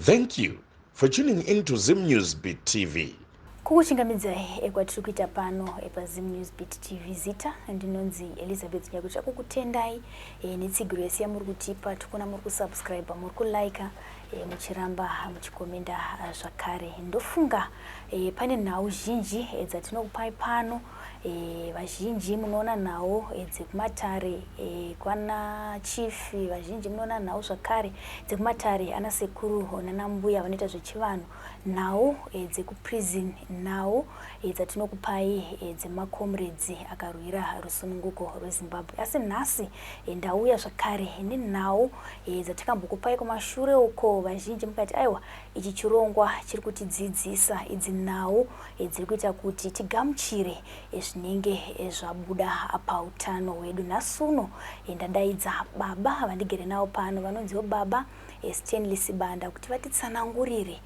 Thank you for tuning in to Zim News Beat TV. Kukuchingamidzai ekwatiri kuita pano epaZim News Beat TV. Zita ndinonzi Elizabeth Nyakucha, kukutendai netsigiro yese yamuri kutipa. Tikuona muri kusubscribe, muri kulike, muchiramba muchikomenda zvakare. Ndofunga pane nhau zhinji dzatinokupai pano. Vazhinji munoona nhau dzekumatare kwana chief, vazhinji munoona nhau zvakare dzekumatare ana sekuru nana mbuya vanoita zvechivanhu, nhau dzekuprison, nhau dzatinokupai dzemacomrades akarwira rusununguko rweZimbabwe. Asi nhasi ndauya zvakare nenhau dzatakambokupai kumashure uko. Vazhinji mukati, "Aiwa, ichi chirongwa chiri kutidzidzisa, idzi nhau dziri kuita kuti tigamuchire zvinenge zvabuda pautano hwedu." Nhasi uno ndadaidza baba vandigere navo pano, vanonziwo Baba Stanley Sibanda, kuti vatitsanangurire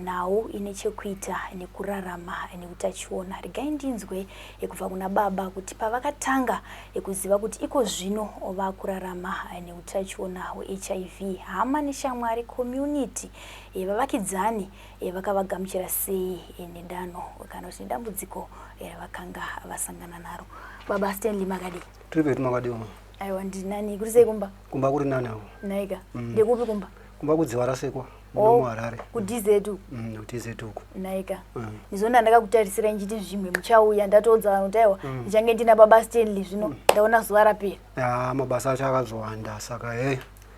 nhau ine chekuita nekurarama neutachiona. Regai ndinzwe kubva kuna baba kuti pavakatanga kuziva kuti iko zvino vakurarama neutachiona hweHIV, hama neshamwari, community, vavakidzani vakavagamuchira sei nedanho kana kuti nedambudziko ravakanga vasangana naro. Baba Stanley, makadii? Tiri petu, makadiwa? Aiwa, ndinani. Kuri sei kumba? Kumba kuri nani ako. Naika. Ndekupi kumba? Kumba kudziva rasekwa muno muHarare. KuDZ? KuDZ uku. Naika. Ndizona ndakakutarisira nchiti zvimwe muchauya. Ndatoudza vanhu kuti aiwa, ndichange ndina Baba Stanley. Zvino ndaona zuva rapera. Ya, mabasa acho akazowanda, saka hey,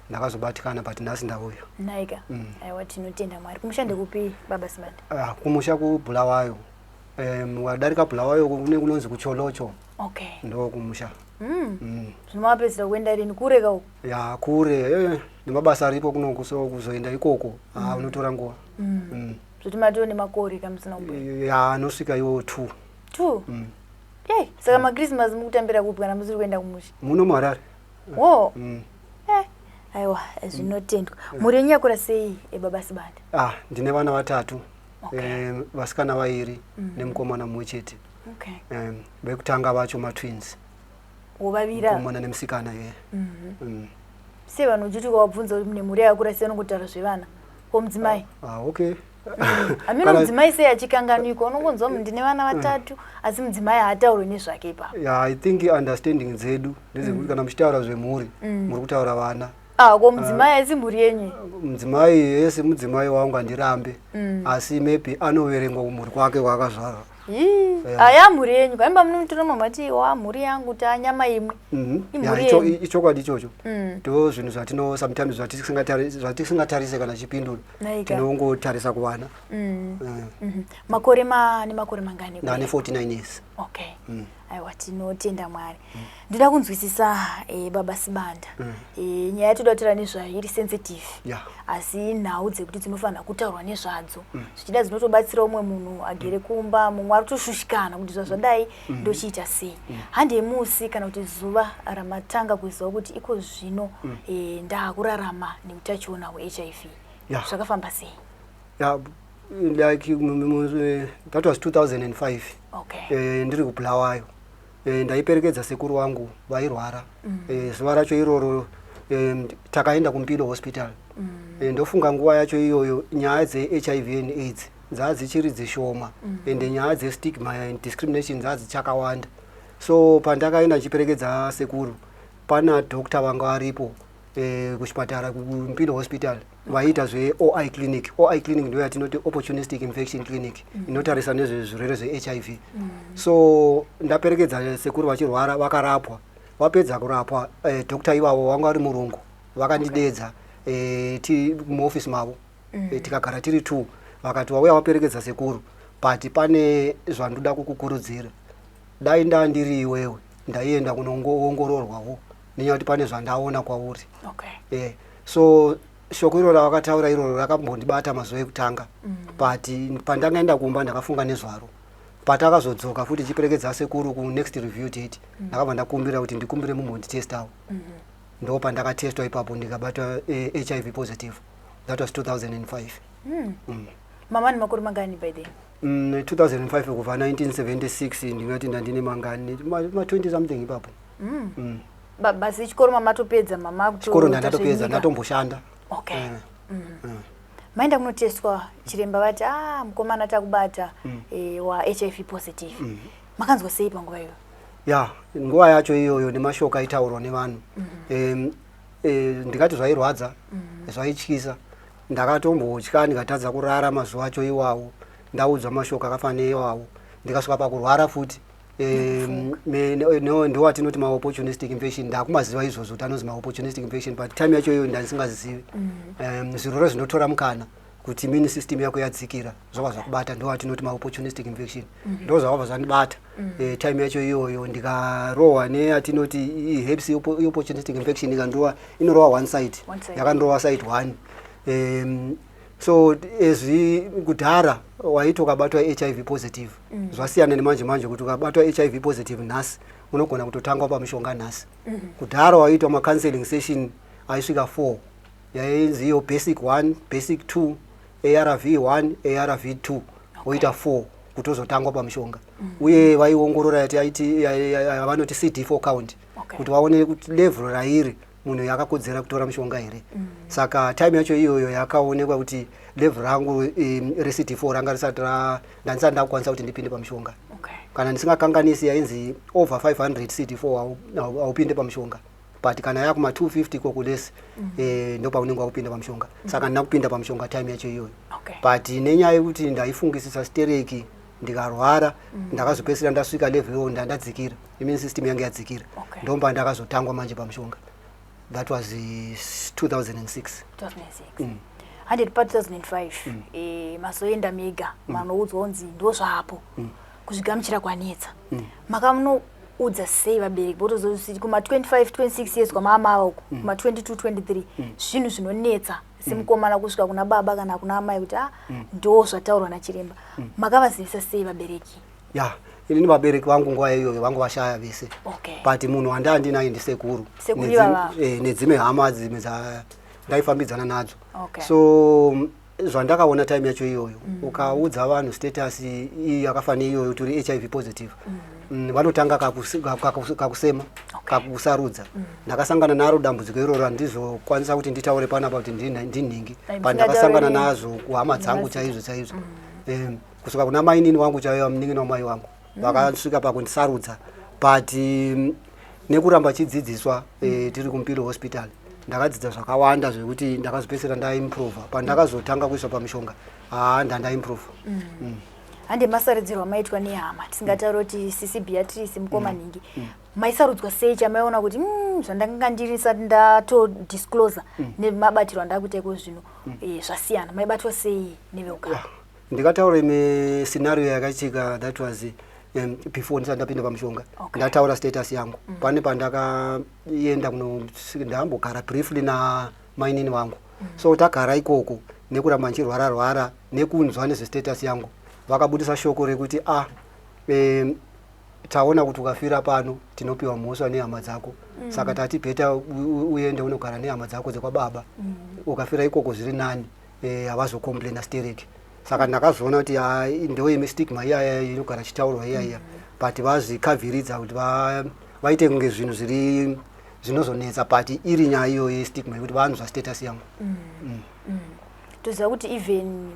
ndakazobatikana, but nhasi ndauya. Naika. Aiwa, tinotenda Mwari. Kumusha ndekupi, Baba Sibanda? Ah, kumusha kuBhulawayo. Wadarika Bhulawayo kune kunonzi kuCholocho. Ndo kumusha. Zvino mapedzera kuenda rini? Kure ka uku. Ya, kure, nemabasa aripo kunoku, so kuzoenda ikoko, ah, unotora nguva. Zvoti matoo nemakore kamusina kumboenda? Ya, anosvika iwo 2. 2? Ei, saka maChristmas mukutambira kupi kana musiri kuenda kumusha? Muno muHarare. Wo. Aiwa, zvinotendwa. Mhuri yenyu yakura sei, Baba Sibanda? Ah, ndine vana vatatu. Vasikana vairi nemukomana mumwe chete. Vekutanga vacho matwins. Wovavira? Mukomana nemusikana ye. Sei vanhu uchiti ukavabvunza kuti mune mhuri yakakura sei, vanongotaura zvevana? Ko mudzimai? Ah, okay. Amino mudzimai sei achikanganikwa? Unongonzwa munhu, "Ndine vana vatatu," asi mudzimai haataurwi nezvake ipapo. Yeah, I think understanding dzedu ndezekuti kana muchitaura zvemhuri, muri kutaura vana. Ah, ko mudzimai haisi mhuri yenyu? Mudzimai yese mudzimai wangu, handirambe, asi maybe anoverengwa kumhuri kwake kwaakazvarwa. Ii, aya mhuri yenyu kaimba munomutora mamati wa mhuri yangu, tanyama imwe. Imhuri yenyu. Ichokwadi ichocho. Ndo zvinhu zvatino sometimes zvatisingatarise kana chipindura. Tinongotarisa kuvana. Makore nemakore mangani? Ndane 49 years. Okay. Aiwa, tinotenda Mwari. Ndoda kunzwisisa, Baba Sibanda. Nyaya yatoda kutaura nezvayo iri sensitive, asi nhau dzekuti dzinofanira kutaurwa nezvadzo, zvichida dzinotobatsira umwe munhu agere kumba, mumwe ari kutoshushikana kuti zvazvadai ndochiita sei. Handei musi kana kuti zuva ramatanga kuziva kuti iko zvino ndaakurarama neutachiona hweHIV, zvakafamba sei? Yeah, like that was 2005. Ndiri kuBhulawayo, ndaiperekedza sekuru vangu vairwara. Zuva racho iroro takaenda kuMpilo Hospital. Ndofunga nguva yacho iyoyo nyaya dzeHIV and AIDS dzaa dzichiri dzishoma, ende nyaya dzestigma and discrimination dzaa dzichakawanda. So pandakaenda ndichiperekedza sekuru, pana doctor vanga varipo kuchipatara kuMpilo Hospital vaiita zveOI clinic. OI clinic ndo yatinoti opportunistic infection clinic, inotarisa nezvezvirwere zveHIV. So ndaperekedza sekuru vachirwara, vakarapwa. Vapedza kurapwa, doctor ivavo vanga vari murungu, vakandidedza muofisi mavo. Tikagara tiri two. Vakati, "Wauya waperekedza sekuru, but pane zvandoda kukukurudzira. Dai ndandiri iwewe, ndaienda kunongoongororwawo nenyaya kuti pane zvandaona kwauri." So shoko iro ravakataura iroro rakambondibata mazuva ekutanga, but pandangaenda kumba ndakafunga nezvaro. Patakazodzoka futi chiperekedza sekuru kunext review date, ndakabva ndakumbira kuti ndikumbire mumbonditestawo. Ndo pandakatestwa ipapo, ndikabatwa HIV positive. That was 2005. Mama nemakore mangani by then? 2005 kubva 1976, ndingati ndandine mangani, ma 20 something ipapo. Basi chikoro mamatopedza, mama? Chikoro ndandatopedza, ndatomboshanda. Maenda kunotestwa, chiremba vati, "Ah, mukomana, takubata wa HIV positive." Makanzwa sei panguva iyoyo? Ya, nguva yacho iyoyo nemashoko aitaurwa nevanhu, ndingati zvairwadza, zvaityisa. Ndakatombotya, ndikatadza kurara mazuva acho iwawo ndaudzwa mashoko akafanana iwawo. Ndikasvika pakurwara futi. Ndowatinoti maopportunistic infection. Ndakumaziva izvozvo kuti anonzi maopportunistic infection, but time yacho iyoyo ndandisingazivi. Zvirwere zvinotora mukana kuti immune system yako yadzikira, zvobva zvakubata, ndo watinoti maopportunistic infection. Ndo zvakabva zvandibata. Time yacho iyoyo ndikarohwa neyatinoti iherpes, opportunistic infection ikandirova, inorova one side. One side. Yakandorova side one. So ezvi kudhara waiti ukabatwa HIV positive, zvasiyana nemanje manje kuti ukabatwa HIV positive nhasi unogona kutotangwa pamushonga nhasi. Kudhara waiitwa macounseling session aisvika 4, yainzi iyo basic 1, basic 2, ARV 1, ARV 2, woita 4 kutozotangwa pamushonga. Uye vaiongorora yati aiti yavanoti CD4 count kuti vaone kuti level rairi munhu yakakodzera kutora mushonga here. Saka time yacho iyoyo yakaonekwa kuti level rangu reCD4 ranga risati ndandisati ndakukwanisa kuti ndipinde pamushonga. Kana ndisingakanganisi, yainzi over 500 CD4 haupinde pamushonga, but kana yakuma 250 kokuless, ndo paunenge wakupinda pamushonga. Saka ndina kupinda pamushonga time yacho iyoyo. But nenyaya yekuti ndaifungisisa stereki, ndikarwara, ndakazopedzisira ndasvika level iyoyo ndandadzikira, immune system yange yadzikira. Ndomba ndakazotangwa manje pamushonga. That was 2006. 2006, 100 pa 2005. Mazoenda mega, manoudzwa kunzi ndo zvapo, kuzvigamuchira kwanetsa. Makamunoudza sei vabereki? Botozoti kuma 25 26 years kwamama ava uku, kuma 22 23, zvinhu zvinonetsa semukomana kusvika kuna baba kana kuna amai kuti, "Ah, ndo zvataurwa nachiremba." Makavazivisa sei vabereki? Ya, inini vabereki vangu nguva iyoyo vangu vashaya vese. But munhu wandandinaye ndisekuru. Sekuru ivava. Nedzimwe hama dzimwe ndaifambidzana nadzo. So zvandakaona time yacho iyoyo, ukaudza vanhu status iyi yakafanira iyoyo kuti uri HIV positive, vanotanga kakusema, kakusarudza. Ndakasangana naro dambudziko iroro, handizokwanisa kuti nditaure panapa kuti ndinhingi. Ai, but ndakasangana musingataure nazvo kuhama dzangu nemazita. Chaizvo chaizvo. Kusvika kuna mainini wangu chaiyo, munin'ina wamai wangu, vakasvika pakundisarudza. But nekuramba chidzidziswa, tiri kuMpilo Hospital, ndakadzidza zvakawanda zvekuti ndakazopedzisira ndaimprova. Pandakazotanga kuiswa pamishonga, haa, ndandaimprova. Hande masarudzirwo amaitwa nehama, tisingatauri kuti sisi Beatrice, mukoma nhingi, maisarudzwa sei? Chamaiona kuti zvandanga ndiri ndisati ndatodisclosa nemabatirwo andakuita iko zvino zvasiyana, maibatwa sei neveukama? Yeah. Ndikataura imwe scenario yakaitika. That was before ndisati ndapinda pamushonga. Ndataura status yangu, pane pandakaenda kuno, ndambogara briefly namainini vangu. So tagara ikoko, nekuramba ndichirwara rwara, nekunzwa nezvestatus yangu, vakabudisa shoko rekuti, "Ah, taona kuti ukafira pano tinopiwa mhosva nehama dzako. Saka tati better uende unogara nehama dzako dzekwababa. Ukafira ikoko zviri nani, havazocomplaina stereki." Saka ndakazoona kuti ndo stigma iyaya inogara chitaurwa iyaiya, but vazvikavhiridza kuti vaite kunge zvinhu zviri zvinozonetsa, but iri nyaya iyoyo yestigma yekuti vanzwa status yangu. Toziva kuti even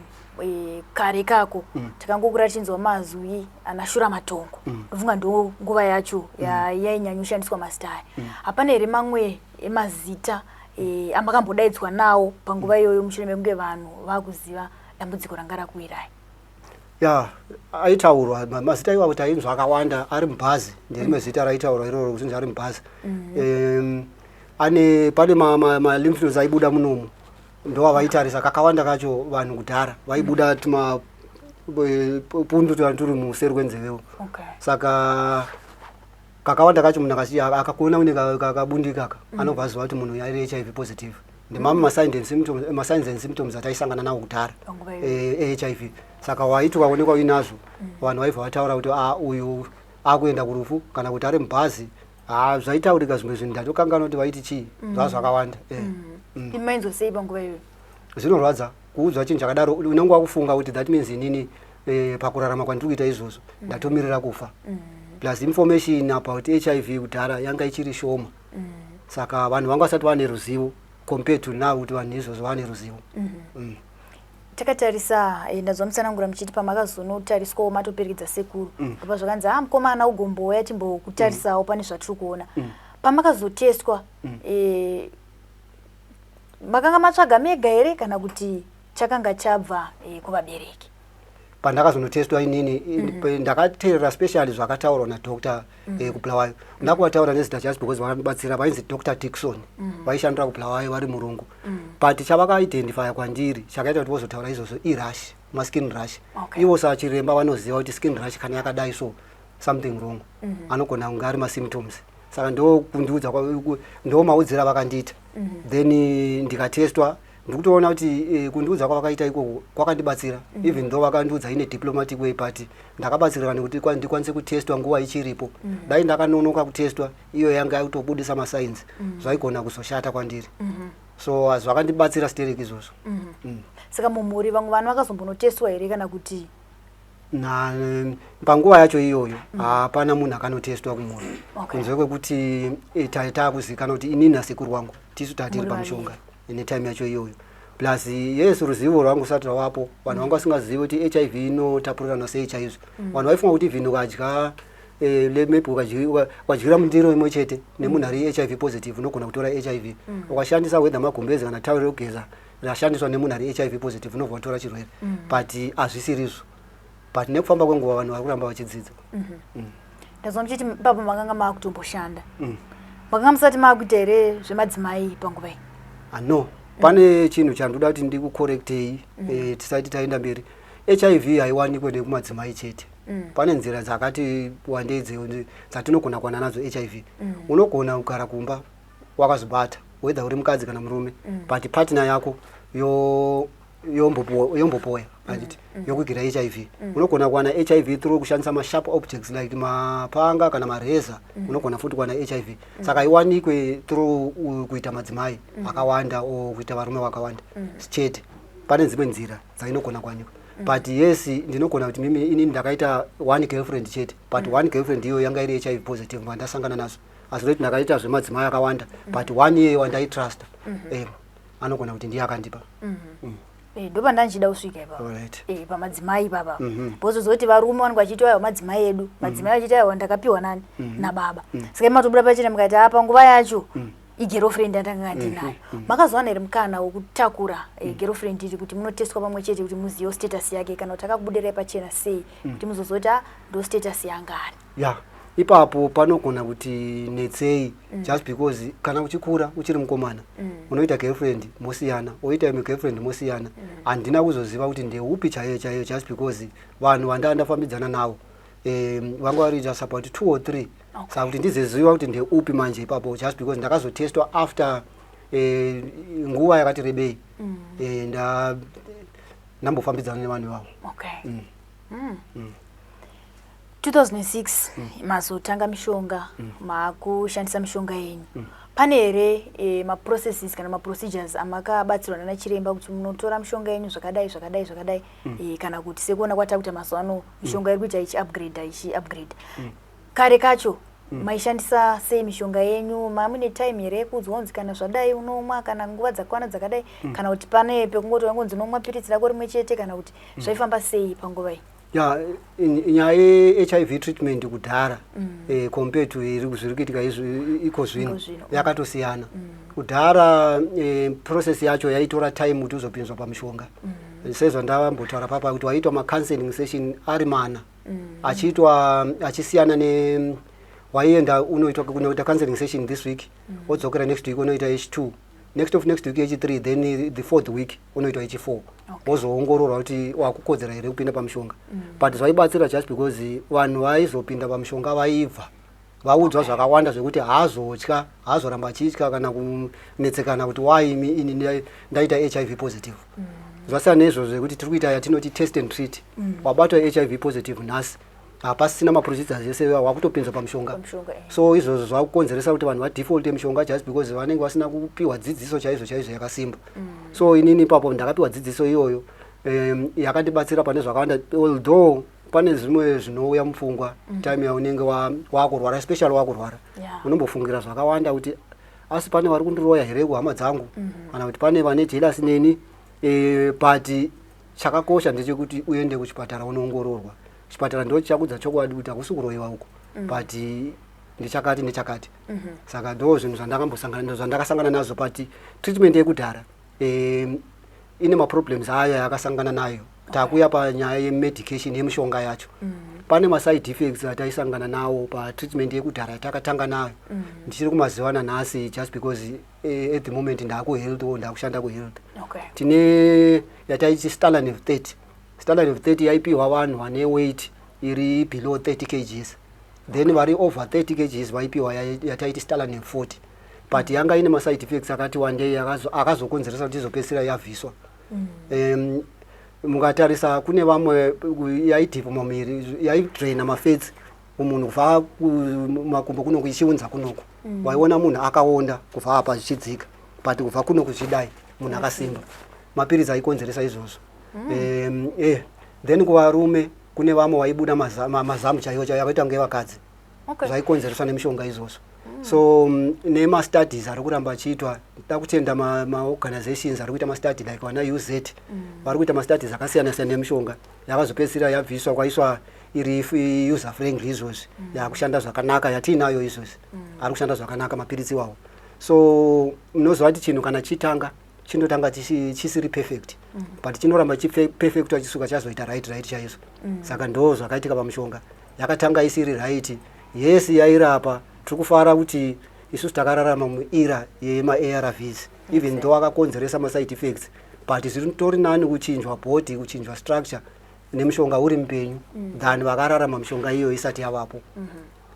kare kako takangokura tichinzwa mazwi ana shura matongo. Ndofunga ndo nguva yacho yainyanya kushandiswa mazita aya. Hapana here mamwe emazita amakambodaidzwa nawo panguva iyoyo mushure mekunge vanhu vakuziva dambudziko ranga rakuwirai? Ya, aitaurwa mazita iwawo, tainzwa akawanda. Ari mubhazi nderimwe zita raitaurwa iroro, kuzinzi ari mubhazi. Ane pane malymph nodes aibuda munomu, ndowavaitarisa kakawanda kacho. Vanhu kudhara vaibuda tuma pundu twa turi museri kwenzevewo. Saka kakawanda kacho munhu akakuona une kakabundika ka, anobva aziva kuti munhu ari HIV positive. Ndemamwe masigns and symptoms ataisangana nawo kudhara Panguva iyoyo. eHIV. Saka waiti ukaonekwa uinazvo, vanhu vaibva vataura kuti, "A, uyu akuenda kurufu," kana kuti ari mubhazi. Ha, zvaitaurika zvimwe zvinhu, ndatokanganwa kuti vaiti chii. Zvava zvakawanda. Imi mainzwa sei panguva iyoyo? Zvinorwadza kuudzwa chinhu chakadaro. Unenge wakufunga kuti that means inini, pakurarama kwandiri kuita izvozvo, ndatomirira kufa. Plus information about HIV kudhara yanga ichiri shoma, saka vanhu vanga vasati vane ruzivo compared to now kuti vanhu izvozvo vane ruzivo. Takatarisa, ndazwa mutsanangura muchiti pamakazonotariswawo matoperekedza sekuru, apa zvakanzi, "Ha, mukomana, ugombouya timbokutarisawo, pane zvatiri kuona." Pamakazotestwa, makanga matsvaga mega here kana kuti chakanga chabva kuvabereki? Pandakazonotestwa inini, ndakateerera specially zvakataurwa nadoctor kuBulawayo. Ndakuvataura nezita just because vakandibatsira. Vainzi Dr Dixon, vaishandira kuBulawayo, vari murungu. But chavakaidentifya kwandiri chakaita kuti vozotaura izvozvo irash, maskin rash. Ivo sachiremba vanoziva kuti skin rash kana yakadai, so something wrong, anogona kunge ari masymptoms. Saka ndo kundiudza ndo maudzira vakandiita. Then ndikatestwa, ndikutoona kuti kundiudza kwavakaita ikoko kwakandibatsira, even though vakandiudza ine diplomatic way, but ndakabatsirika nekuti ndikwanise kutestwa nguva ichiripo. Dai ndakanonoka kutestwa, iyo yanga yakutobudisa masigns, zvaigona kuzoshata kwandiri. So zvakandibatsira sterek izvozvo. Saka mumhuri vamwe vanhu vakazombonotestwa here kana kuti? Na panguva yacho iyoyo hapana munhu akanotestwa kumhuri, kunze kwekuti taakuzivikanwa kuti inini nasekuru wangu tisu tatiri Muri pamushonga netime yacho iyoyo. Plus yes, ruzivo rwangu rusati rwavapo, vanhu vanga vasingazivi kuti HIV inotapurirana sei chaizvo. Vanhu vaifunga kuti even ukadya, maybe ukadyira mundiro imwe chete nemunhu ari HIV positive, unogona kutora HIV. Ukashandisa whether magumbezi kana tauro rekugeza rashandiswa nemunhu ari HIV positive, unobva watora chirwere. But hazvisirizvo. But nekufamba kwenguva vanhu vari kuramba vachidzidza. Ndazwa muchiti ipapo makanga maakutomboshanda. Makanga musati maakuita here zvemadzimai panguva iyi? Ah, no, pane chinhu chandoda kuti ndikucorrectei tisati taenda mberi. HIV haiwanikwe nekumadzimai chete. Pane nzira dzakati wandei dzatinogona kuwana nadzo HIV. Unogona kugara kumba wakazvibata, whether uri mukadzi kana murume, but partner yako yombopoya handiti, yokugira HIV. Unogona kuwana HIV through kushandisa masharp objects like mapanga kana mareza. Unogona futi kuwana HIV. Saka iwanikwe through kuita madzimai akawanda or kuita varume vakawanda chete. Pane dzimwe nzira dzainogona kuwanikwa. But yes, ndinogona kuti mimi inini ndakaita one girlfriend chete, but one girlfriend iyoyo yanga iri HIV positive vandasangana nazvo. Asi kuti ndakaita zvemadzimai akawanda, but one iyeyo wandaitrusta, anogona kuti ndiye akandipa. Ndopa ndichida kusvika ipapo. Alright. Pamadzimai ipapa, because zoti varume vanenge vachiti, "Aiwa, madzimai edu," madzimai vachiti, "Aiwa, ndakapiwa nani? Nababa." Saka imatobuda pachena mukati, apa nguva yacho igirlfriend yandanga ndinayo. Makazowana here mukana wekutakura girlfriend iri kuti munotestwa pamwe chete kuti muzive status yake, kana kuti akakubudirai pachena sei kuti muzozoti, "A, ndo status yanga ari"? Ya, ipapo panogona kuti netsei, just because kana uchikura uchiri mukomana, unoita girlfriend, mosiyana, woita imwe girlfriend, mosiyana. Handina kuzoziva kuti ndeupi chaiyo chaiyo, just because vanhu vandaa ndafambidzana navo vanga vari just about two or three. Saka kuti ndizoziva kuti ndeupi manje ipapo, just because ndakazotestwa after nguva yakati rebei, ndambofambidzana nevanhu ivavo. Okay. 2006 mazotanga mishonga, maakushandisa mishonga yenyu. Pane here maprocesses kana maprocedures amakabatsirwa nana chiremba kuti munotora mishonga yenyu zvakadai, zvakadai, zvakadai, kana kuti sekuona kwatakuita mazuva ano, mishonga iri kuita ichiupgrade, ichiupgrade? Kare kacho maishandisa sei mishonga yenyu? Mamune time here yekuudzwa kunzi kana zvadai unomwa, kana nguva dzakwana dzakadai, kana kuti pane pekungoti wangonzi unomwa piritsi rako rimwe chete, kana kuti zvaifamba sei panguva iyi? Ya, nyaya ye-HIV treatment kudhara compared to zviri kuitika iko zvino Iko zvino. yakatosiyana. Kudhara process yacho yaitora time kuti uzopinzwa pamushonga, sezvandambotaura papa kuti waiitwa macounseling session ari mana, achiitwa achisiyana ne waienda unoitwa kunoita counseling session this week, wodzokera next week unoita h2, next of next week h3, then the fourth week unoitwa h4. Wozoongororwa kuti wakukodzera here kupinda pamushonga. But zvaibatsira just because vanhu vaizopinda pamushonga vaibva vaudzwa zvakawanda zvekuti haazotya, haazoramba achitya kana kunetsekana kuti why ini ndaita HIV positive. Zvasiyana neizvozvo zvekuti tiri kuita yatinoti test and treat. Wabatwa HIV positive nhasi, hapasisina maprocedures ese, wakutopinzwa pamushonga. Pamushonga. So izvozvo zvakukonzeresa kuti vanhu vadefault mishonga just because vanenge vasina kupiwa dzidziso chaizvo chaizvo yakasimba. So inini ipapo ndakapiwa dzidziso iyoyo, yakandibatsira pane zvakawanda, although pane zvimwe zvinouya mupfungwa time yaunenge wakurwara, especially wakurwara. Unombofungira zvakawanda kuti asi pane vari kundiroya here kuhama dzangu, kana kuti pane vane jealous neni, but Chakakosha ndechekuti uende kuchipatara unoongororwa. Chipatara ndo chichakudza chokwadi kuti hakusi kuroyiwa uko, but ndechakati nechakati. Saka ndo zvinhu zvandakambosangana, zvandakasangana nazvo. But treatment yekudhara ine maproblems ayo yakasangana nayo. Takuya panyaya yemedication, yemishonga yacho, pane maside effects ataisangana nawo patreatment yekudhara yatakatanga nayo. Ndichiri kumaziva nanhasi, just because at the moment ndaakuhealth o ndaakushanda kuhealth. Tine yataiti Stalanev 30. Stalanev 30 yaipiwa vanhu vane weight iri below 30 kgs. Then vari over 30 kgs vaipiwa yataiti Stalanev 40, but yanga ine maside effects akati wandei akazokonzeresa kuti izopedzisira yabviswa. Mukatarisa kune vamwe yaidhipwa mumuviri, yaidraina mafats kumunhu kubva makumbo kunoku ichiunza kunoku. Waiona munhu akaonda kubva apa zvichidzika, but kubva kunoku zvichidai munhu akasimba. Mapiritsi aikonzeresa izvozvo. Then kuvarume kune vamwe vaibuda mazamu chaiwo chaiwo akaita kunge vakadzi. Zvaikonzereswa nemishonga izvozvo. So nemastudies ari kuramba achiitwa, da kutenda maorganizations ari kuita mastudy like vana UZ, vari kuita mastudies akasiyana siyana nemishonga. Yakazopedzisira yabviswa, kwaiswa iri user friendly izvozvi, yakushanda zvakanaka yatiinayo izvozvi. Ari kushanda zvakanaka mapiritsi iwawo. So munoziva kuti chinhu kana chitanga chinotanga chisiri perfect, but chinoramba chiperfectwa chisuka chazoita right chaizvo. Saka ndo zvakaitika pamushonga. Yakatanga isiri right. Yes, yairapa. Tiri kufara kuti isusu takararama muera yemaARVs, even though akakonzeresa maside effects, but zviritori nani kuchinjwa body, kuchinjwa structure nemishonga uri mupenyu than vakararama mishonga iyo isati yavapo.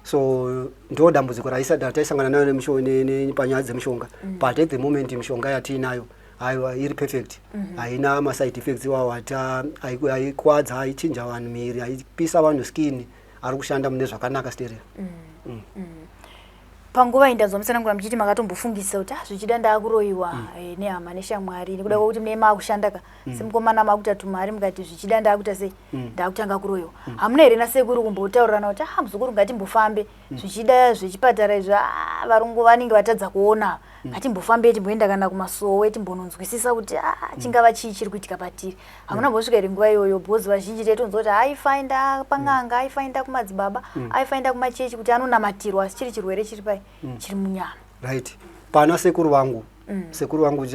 So ndo dambudziko rataisangana nayo panyaya dzemishonga. But at the moment mishonga yatiinayo, aiwa, iri perfect, haina maside effects iwawo ata aikwadza, aichinja vanhu miri, aipisa vanhu skin. Ari kushanda mune zvakanaka stereo. Panguva iyi ndanzwa musanangura muchiti makatombofungisa kuti, ah, zvichida ndaakuroyiwa nehama neshamwari, nekuda kwekuti mune maakushanda ka semukomana, maakuita tumari, mukati zvichida ndaakuita sei, ndaakutanga kuroyiwa. Hamuna here nasekuru kumbotaurirana kuti, ah, muzukuru, ngatimbofambe, zvichida zvechipatara izvi, ah, varungu vanenge vatadza kuona, ngatimbofambe timboenda kana kumasowe timbononzwisisa kuti, ah, chingava chii chiri kuitika patiri? Hamuna mbosvika here nguva iyoyo? Because vazhinji taitonzwa kuti aifaenda pang'anga, aifaenda kumadzibaba, aifaenda kumachechi kuti anonamatirwa, asi chiri chirwere chiri pai, chiri munyama. Right, pana sekuru vangu, sekuru vangu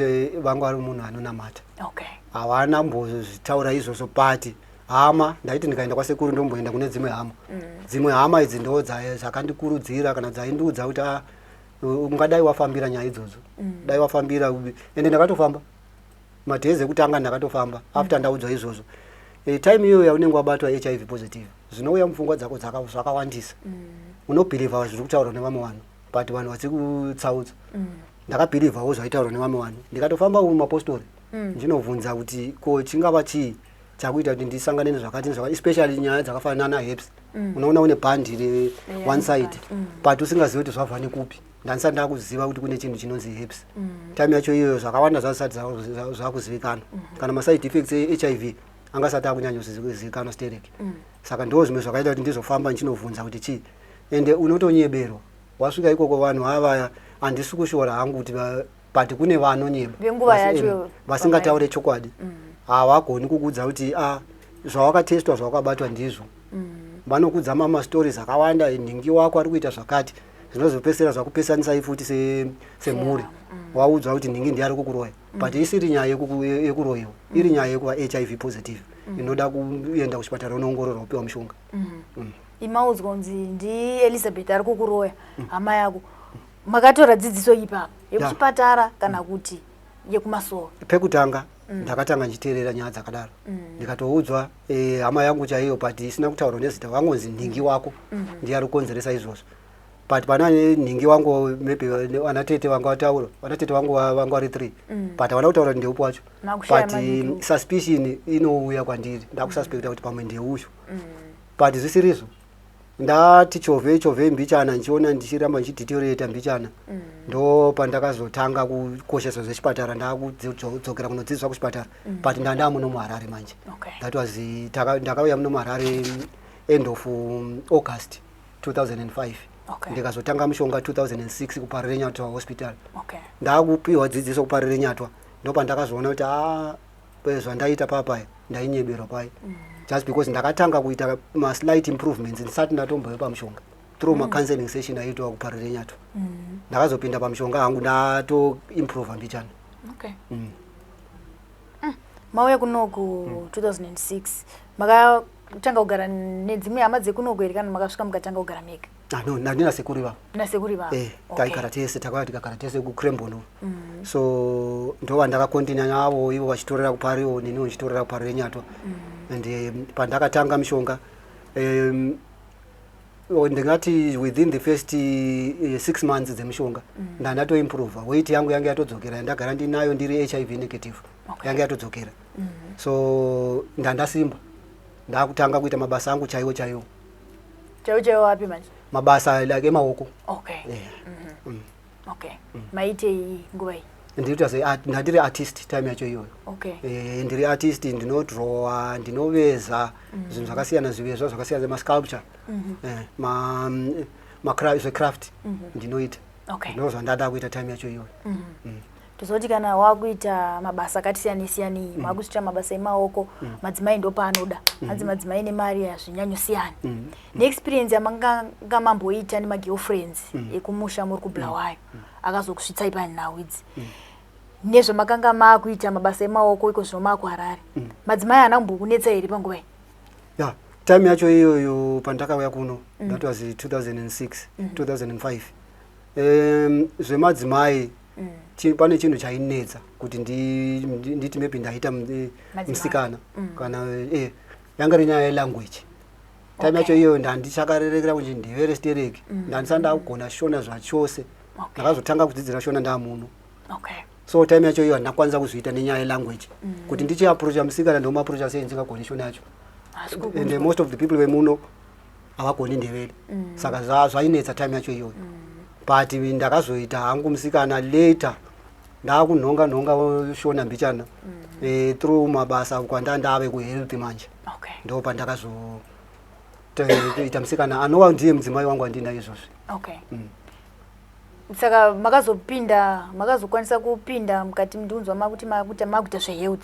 vangu ari munhu anonamata. Havana mbozvitaura izvozvo, but hama, ndaiti ndikaenda kwasekuru ndomboenda kune dzimwe hama. Dzimwe hama idzi ndo dzakandikurudzira kana dzaindiudza kuti, ah, ungadai wafambira nyaya idzodzo, dai wafambira. Ende ndakatofamba madays ekutanga, ndakatofamba after ndaudzwa izvozvo. Time iyoyo yaunenge wabatwa HIV positive, zvinouya mupfungwa dzako zvakawandisa. Unobhilivha zviri kutaurwa nevamwe vanhu, but vanhu vachikutsaudza. Ndakabhilivhawo zvaitaurwa nevamwe vanhu, ndikatofamba mumapostori ndinobvunza kuti ko chingava chii chakuita kuti ndisangane nezvakati nezvakati, especially nyaya dzakafanana naherpes. Unoona une bhandi re one side, but usingazivi kuti zvabva nekupi. Ndandisati ndakuziva kuti kune chinhu chinonzi herpes. Time yacho iyoyo zvakawanda zvazvisati zvakuzivikanwa, kana maside effects eHIV angasati akunyanya kuzivikanwa stereki. Saka ndo zvimwe zvakaita kuti ndizofamba ndichinovhunza kuti chii. Ende unotonyeberwa wasvika ikoko. Vanhu avaya, handisi kushora hangu kuti but kune vanonyeba Venguva yacho. Vasingataure chokwadi. Havagoni kukuudza kuti, a, zvawakatestwa, zvawakabatwa ndizvo. Vanokudza mamastories akawanda, nhingi wako ari kuita zvakati, zvinozopedzisira zvakupesanisai futi semhuri. Waudzwa kuti nhingi ndiye ari kukuroya, but isiri nyaya yekuroyiwa, iri nyaya yekuva HIV positive inoda kuenda kuchipatara unoongororwa, upiwa mushonga. Imaudzwa kunzi ndiElizabeth ari kukuroya, hama yako. Makatora dzidziso ipapa yekuchipatara kana kuti yekumasowe? Pekutanga ndakatanga ndichiteerera nyaya dzakadaro, ndikatoudzwa hama yangu chaiyo, but isina kutaurwa nezita, vangonzi nhingi wako ndiye ari kukonzeresa izvozvo. But pana nhingi wangu, maybe vana tete vanga vataura, vana tete vangu vanga vari three, but havana kutaura kuti ndeupi wacho. Makushaya But madetails. Suspicion inouya kwandiri, ndakususpecta kuti pamwe ndeuyu, but zvisirizvo. Ndati chovhei chovhei mbichana, ndichiona ndichiramba ndichideteriorata mbichana, ndo pandakazotanga kukoshesa zvechipatara, ndakudzokera kunodzidziswa kuchipatara, but ndanda muno muHarare manje. That was ndakauya muno muHarare end of August 2005. Ndikazotanga mushonga 2006 kuParirenyatwa Hospital. Ndakupiwa dzidziso kuParirenyatwa, ndo pandakazoona kuti, a, zvandaita papaya. Ndainyeberwa pai, just because ndakatanga kuita maslight improvements ndisati ndatombouya pamushonga through macounseling session aiitwa kuParirenyatwa. Ndakazopinda pamushonga hangu ndatoimprova mbichana. Mauya kunoku 2006, makatanga kugara nedzimwe hama dzekunoku here, kana makasvika mukatanga kugara mega? Ah, no, ndandina sekuru ivavo. Nasekuru ivavo? Eh, taigara tese, takauya tikagara tese kuCranborne. So ndova ndakacontinue navo, ivo vachitorera kuPariwo, neniwo ndichitorera kuParirenyatwa. And pandakatanga mishonga, oh, ndingati within the first 6 months dzemishonga ndandatoimprova. Weight yangu yange yatodzokera, yandagara ndinayo ndiri HIV negative. Yange yatodzokera, so ndandasimba, ndakutanga kuita mabasa angu chaiwo chaiwo. Chaiwo chaiwo api manje? Mabasa like emaoko. Yeah. Okay, maitei nguva iyi? Ndinoita ndandiri artist time yacho iyoyo. Eh, ndiri artist, ndinodrowa, ndinoveza zvinhu zvakasiyana, zvivezwa zvakasiyana, masculpture, eh, zvecraft ndinoita. Ndo zvandada kuita time yacho iyoyo. Tozoti kana wakuita mabasa akati siyanei siyanei, makuita mabasa emaoko, madzimai ndopaanoda. Hanzi madzimai nemari hazvinyanyosiyani. Neexperience yamanga mamboita nemagirlfriends ekumusha muri kuBulawayo akazokusvitsai panhau idzi, nezvamakanga maakuita mabasa emaoko iko zvino maakuHarare, madzimai haana kumbokunetsa here panguva iyi? Ya, time yacho iyoyo pandakauya kuno, that was 2006, 2005, zvemadzimai, pane chinhu chainetsa kuti nditi maybe ndaita Madzimai. musikana kana yanga iri nyaya yelanguage time yacho iyoyo. Ndandichakarerekera kuti ndevere stereki, ndandisati ndakugona Shona zvachose. Ndakazotanga kudzidzira Shona ndamuno. So time yacho iyo handina kuzviita nenyaya yelanguage, kuti ndichiapproacha musikana, ndomuapproacha sei ndisingagoni Shona yacho? Asi And most of the people vemuno havagoni Ndevere, saka zvainetsa time yacho iyoyo. But ndakazoita hangu musikana later, ndakunhonga nhonga Shona mbichana through mabasa kwanda ndave kuhealth manje. Ndo pandakazoita musikana anova ndiye mudzimai wangu andina izvozvi. Saka makazopinda, makazokwanisa kupinda mukati, ndiunzwa makuti makuita makuita zvehealth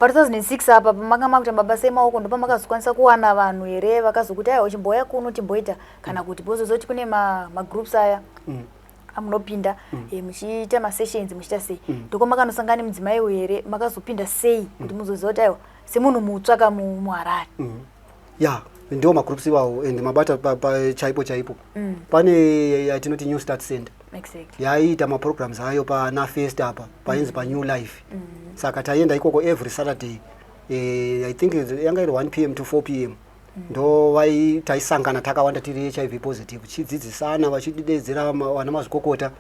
pa2006 apa, pamanga makuita mabasa emaoko, ndo pamakazokwanisa kuwana vanhu here vakazokuti, "Aiwa, chimbouya kuno timboita," kana kuti bozozoti kune magroups aya amunopinda muchiita masessions, muchiita sei? Ndoko makanosangana nemudzimai uyu here? Makazopinda sei kuti muzoziva kuti, aiwa, semunhu mutsva ka muHarare? Ya, ndiwo magroups iwawo, and mabata chaipo chaipo. Pane yatinoti New Start Center. Yaiita maprograms ayo pana First apa painzi paNew Life. Saka taienda ikoko every Saturday, I think yanga iri 1 p.m. to 4 p.m. Ndo vai taisangana takawanda tiri HIV positive, tichidzidzisana, vachidedzera vana mazvikokota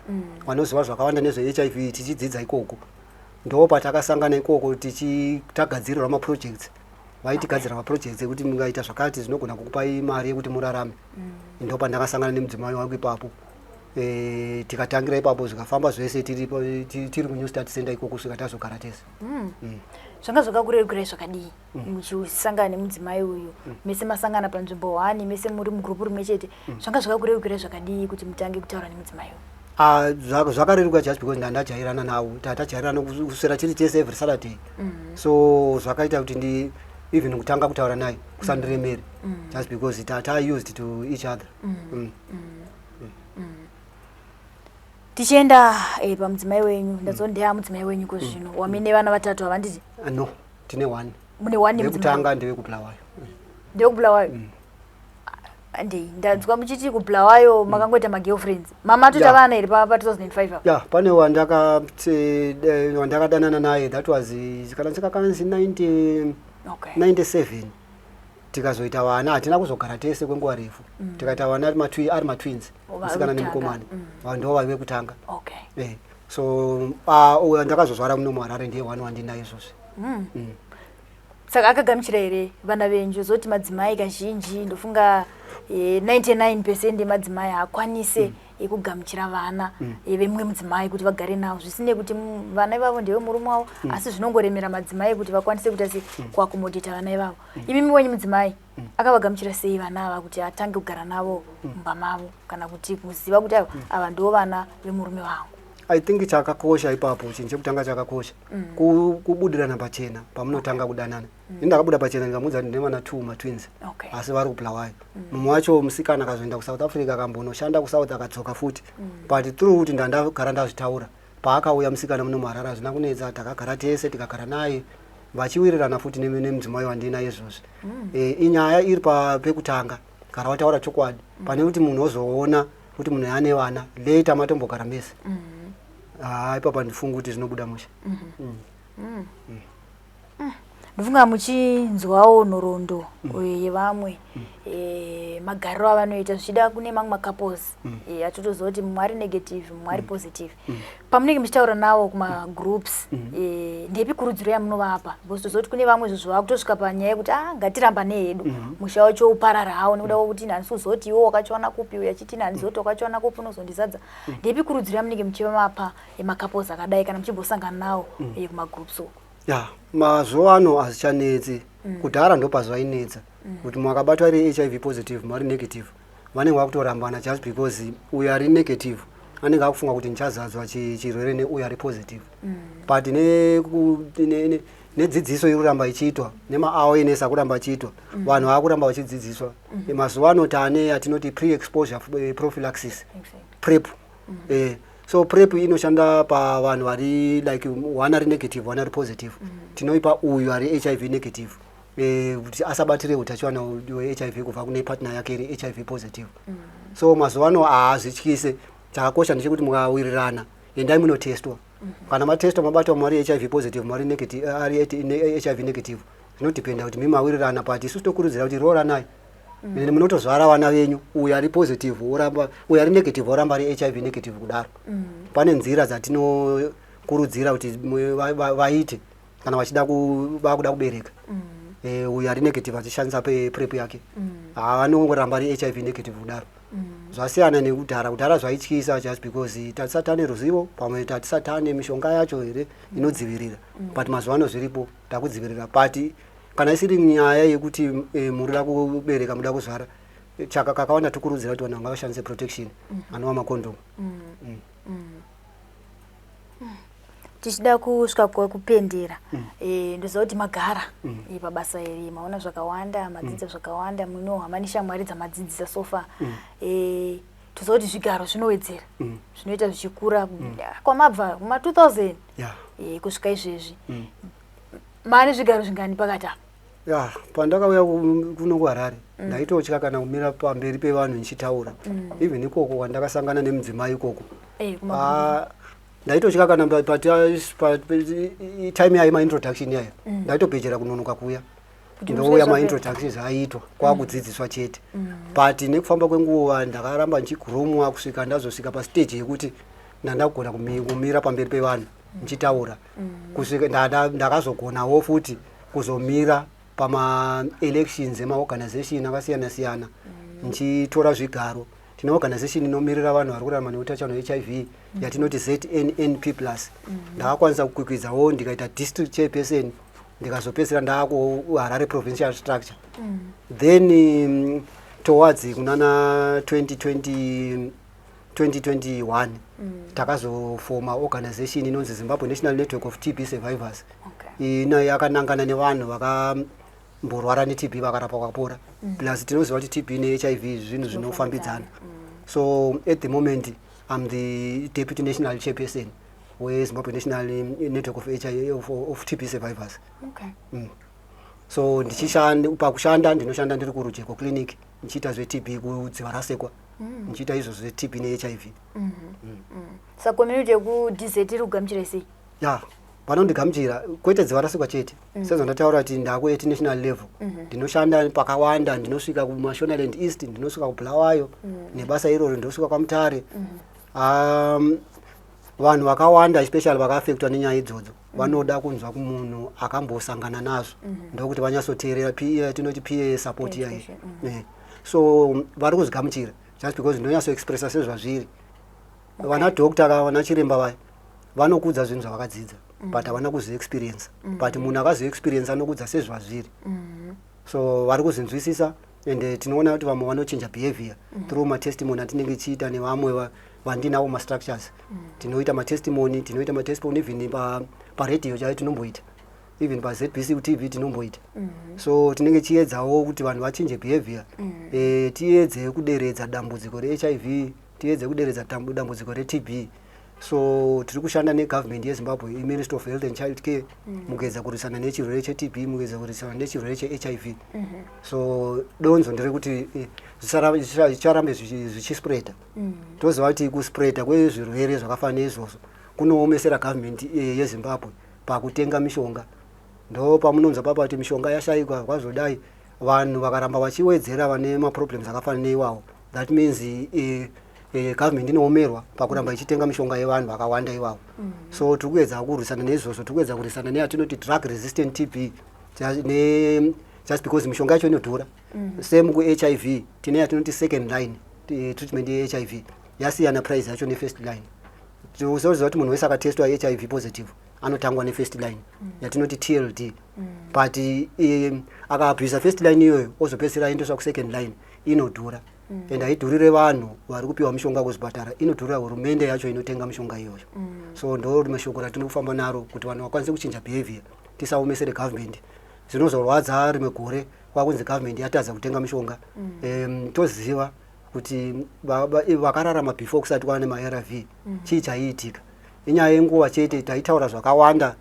vanoziva zvakawanda nezveHIV, tichidzidza ikoko. Ndo patakasangana ikoko, tichitagadzirirwa maprojects. Vaitigadzira maprojects ekuti mungaita zvakati, zvinogona kukupai mari yekuti murarame. Ndo pandakasangana nemudzimai wangu ipapo. Tikatangira ipapo, zvikafamba zvese tiri kuNew Start Center ikoko kusvika tazogara tese. Zvanga zvakakurerukirai zvakadii muchisangana nemudzimai uyu? Mese masangana panzvimbo one, mese muri mugrupu rimwe chete. Zvanga zvakakurerukirai zvakadii kuti mutange kutaura nemudzimai uyu? Ah, zvakareruka just because ndandajairana navo, tatajairana kuswera tiri tese every Saturday. So zvakaita kuti ndi even kutanga kutaura naye kusandiremere, just because tata used to each other. Tichienda pamudzimai wenyu, ndazo ndeya mudzimai wenyu kozvino wamine vana vatatu, havanditi? Ah, no, tine one. Mune one nemudzimai? Ndekutanga ndewekuBulawayo. NdewekuBulawayo? Ndei ndanzwa muchiti kuBulawayo makangoita magirlfriends, mama toita vana here pa2005 apa? Ya, pane wandakadanana naye, that was kana ndisikakanzi 90 97. Tikazoita vana, hatina kuzogara tese kwenguva refu. Tikaita vana ari matwins, musikana vekutanga. Nemukomana. Ndo vaive kutanga. So uyo ndakazozvara muno muHarare ndiye one wandinaye izvozvi. Saka akagamuchira here vana venyu? Zoti madzimai kazhinji, ndofunga 99% emadzimai haakwanise ekugamuchira vana vemumwe mudzimai kuti vagare navo, zvisinei kuti vana ivavo ndewe murume wavo, asi zvinongoremera madzimai kuti vakwanise kuita sei, kuaccommodata vana ivavo. Imimi wenyu mudzimai akavagamuchira sei vana ava kuti atange kugara navo mumba mavo, kana kuti kuziva kuti ava ndo vana vemurume wangu? I think chakakosha ipapo, chinhu chekutanga chakakosha kubudirana pachena pamunotanga kudanana. Ini ndakabuda pachena, ndikamuudza kuti ndine vana two, matwins, asi vari kuBulawayo. Mumwe wacho musikana akazoenda kuSouth Africa, akambonoshanda kuSouth, akadzoka futi. But through kuti ndandagara ndazvitaura, paakauya musikana muno muHarare hazvina kunetsa. Takagara tese, tikagara naye vachiwirirana futi nemudzimai wandinaye izvozvi. Inyaya iri pekutanga, gara wataura chokwadi, pane kuti munhu ozoona kuti munhu ane vana later matombogara mese. Haa, ipapa ndifunga kuti zvinobuda mushe. Ndofunga muchinzwawo nhoroondo yevamwe, magariro avanoita, zvichida kune mamwe macouples atotoziva kuti mumwe ari negative, mumwe ari positive. Pamunenge muchitaura navo kumagroups, ndepi kurudziro yamunovapa? Because toziva kuti kune vamwe izvozvo vakutosvika panyaya yekuti a ngatiramba nehedu, musha wacho uparara hawo nekuda kwekuti handisi kuziva kuti iwe wakachiwana kupi, uyo achiti handiziva kuti wakachiwana kupi, unozondizadza. Ndepi kurudziro yamunenge muchivapa emacouples akadai kana muchimbosangana nawo kumagroups uko? Ya, mazuva ano hazvichanetsi. Kudhara ndopazvainetsa kuti mwakabatwa ari HIV positive, mari negative, vanenge vakutorambana just because uyo ari negative anenge akufunga kuti ndichazadzwa chirwere neuyo ari positive. But nedzidziso iri kuramba ichiitwa, nemaawareness akuramba achiitwa, vanhu vakuramba vachidzidziswa. Mazuva ano taane yatinoti pre-exposure prophylaxis, PrEP. So PrEP inoshanda pavanhu vari like one ari negative, one ari positive. Tinoipa uyu ari HIV negative kuti asabatire utachiwana hweHIV kubva kune partner yake iri HIV positive. So mazuva ano haazvityise. Chakakosha ndechekuti mukawirirana, endai munotestwa. Kana matestwa, mabatwa mari HIV positive, mari negative, ari HIV negative, zvinodhipenda kuti mimawirirana. But isusu tokurudzira kuti rooranai ende munotozvara vana venyu, uyu ari positive oramba, uyu ari negative oramba ari HIV negative kudaro. Pane nzira dzatinokurudzira kuti vaite kana vachida vakuda kubereka. Uyu ari negative achishandisa PrEP yake, havanongoramba ari HIV negative kudaro. Zvasiyana nekudhara. Kudhara zvaityisa just because tatisati tane ruzivo, pamwe tatisati tane mishonga yacho here inodzivirira. But mazuva ano zviripo, takudzivirira. But kana isiri nyaya yekuti murida kubereka, muda kuzvara, chaka kakawanda tokurudzira kuti vanhu vanga vashandise protection, anova makondomu. Tichida kusvika kwekupendera, ndoziva kuti magara pabasa iri, maona zvakawanda, madzidza zvakawanda, munohama neshamwari dzamadzidzisa so far. Toziva kuti zvigaro zvinowedzera, zvinoita zvichikura kwamabva kuma 2000 kusvika izvezvi. Maane zvigaro zvingani pakati apa? Ya, pandakauya kuno kuHarare, ndaitotya kana kumira pamberi pevanhu ndichitaura. Even ikoko kwandakasangana nemudzimai ikoko, Ah, ndaitotya kana time yayo maintroduction yayo, ndaitobhejera kunonoka kuuya. Kuti ndouya musvike. Maintroductions aiitwa kwakudzidziswa chete. But nekufamba kwenguva ndakaramba ndichigromwa kusvika ndazosvika pastage yekuti ndandakugona kumira pamberi pevanhu ndichitaura, kusvika ndakazogonawo futi kuzomira pamaelections emaorganization akasiyana siyana ndichitora zvigaro. Tine organization inomirira vanhu vari kurarama neutachiona hweHIV yatinoti ZNNP+. Ndakakwanisa kukwikwidzawo, ndikaita district chairperson, ndikazopedzisira ndaakuHarare provincial structure. Then towards kunana 2020, 2021, takazofoma organization inonzi Zimbabwe National Network of TB Survivors. Ino yakanangana nevanhu vakamborwara neTB, vakarapwa vakapora. Plus tinoziva kuti TB neHIV zvinhu zvinofambidzana. So at the moment I'm the deputy national chairperson weZimbabwe National Network of TB Survivors. So ndichishanda, pakushanda ndinoshanda ndiri kuRujeko Clinic, ndichiita zveTB kuDziva Rasekwa, ndichiita izvo zveTB neHIV. Saka community yekuDZ iri kugamuchira sei? Ya, vanondigamuchira, kwete Dziva Rasekwa chete. Sezvandataura kuti ndakueti national level, ndinoshanda pakawanda. Ndinosvika kuMashonaland East, ndinosvika kuBulawayo nebasa iroro, ndinosvika kwaMutare. Vanhu vakawanda, especially vakaafektwa nenyaya idzodzo, vanoda kunzwa kumunhu akambosangana nazvo, ndokuti vanyatsoteerera. Tinoti peer support iyayi. Education. So vari kuzvigamuchira just because ndinonyatsoexpressa sezvazviri. Vana doctor kana vana chiremba vaya vanokudza zvinhu zvavakadzidza, but havana kuzviexperience. But munhu akazoexperience anokudza sezvazviri. So vari kuzvinzwisisa, and tinoona kuti vamwe vanochinja behavior through matestimony atinenge tichiita nevamwe vandinawo mastructures. Tinoita matestimony, tinoita matestimony even paredhiyo chaiyo tinomboita, even paZBC TV tinomboita. So tinenge tichiedzawo kuti vanhu vachinje behavior, tiedze kuderedza dambudziko reHIV, tiedze kuderedza dambudziko reTB. So tiri kushanda negovernment yeZimbabwe, iMinistry of Health and Child Care, mukuedza kurwisana nechirwere cheTB, mukuedza kurwisana nechirwere cheHIV. So donzo nderekuti zvicharambe zvichispreada. Toziva kuti kuspreada kwezvirwere zvakafanana neizvozvo kunoomesera government yeZimbabwe pakutenga mishonga. Ndo pamunonzwa papa kuti mishonga yashayikwa, kwazodai. Vanhu vakaramba vachiwedzera vane maproblems akafanana neiwawo, that means government inoomerwa pakuramba ichitenga mishonga yevanhu vakawanda ivavo. So tiri kuedza kurwisana neizvozvo, tiri kuedza kurwisana neyatinoti drug resistant TB, just because mishonga yacho inodhura. Same kuHIV, tine yatinoti second line treatment yeHIV, yasiyana price yacho nefirst line. Usoziva kuti munhu wese akatestwa HIV positive anotangwa nefirst line yatinoti TLD, but akabvisa first line iyoyo, ozopedzisira aendeswa kusecond line, inodhura. And haidhurire vanhu vari kupiwa mishonga kuzvipatara, inodhurira hurumende yacho inotenga mishonga iyoyo. So ndo rimwe shoko ratinofamba naro, kuti vanhu vakwanise kuchinja behavior, tisaomesere government. Zvinozorwadza rimwe gore kwakunzi government yatadza kutenga mishonga. Toziva kuti vakararama before kusati kwava nemaARV, chii chaiitika? Inyaya yenguva chete. Taitaura zvakawanda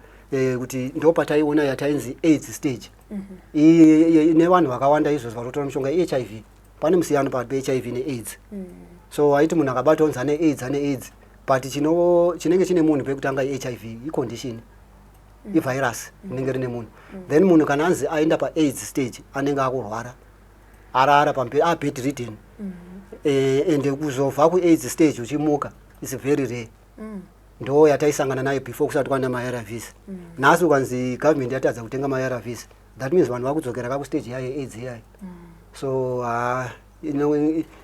kuti ndo pataiona yatainzi AIDS stage. Nevanhu vakawanda izvozvo vari kutora mishonga yeHIV, pane musiyano pakati peHIV neAIDS. So waiti munhu akabatwa unzi ane AIDS, ane AIDS, but chinenge chine munhu pekutanga iHIV, icondition, ivirus rinenge rine munhu. Then munhu kana anzi aenda paAIDS stage, anenge akurwara, arara pambe, abed ridden. Ende kuzobva kuAIDS stage uchimuka is very rare. Ndo yataisangana nayo before kusati kwana maARVs. Nhasi ukanzi government yatadza kutenga maARVs, that means vanhu vakudzokera kakustage yayo yeAIDS iyayo. So ha,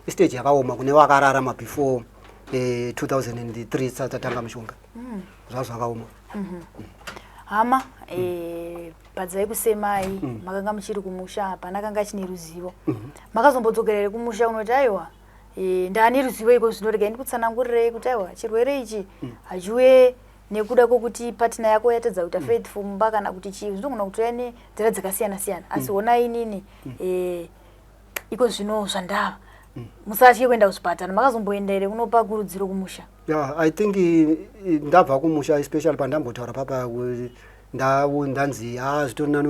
istage yakaoma kune vakararama before 2003 tatanga mishonga. Zvazvakaoma. Hama, padzai kusemai, makanga muchiri kumusha, hapana kanga chine ruzivo. Makazombodzokera here kumusha unoti, "Aiwa, ndane ruzivo iko zvino, regai ndikutsanangurirei kuti aiwa, chirwere ichi hachiuye nekuda kwokuti partner yako yatadza kuita faithful mumba," kana kuti chii? Zvinogona kutouya nenzira dzakasiyana siyana, asi honai inini, iko zvino zvandava, musatye kuenda kuzvipatara. Makazomboenda here kunopa kurudziro kumusha? Yeah, I think ndabva kumusha, especially pandambotaura papa ndanzi ha, zvitori nani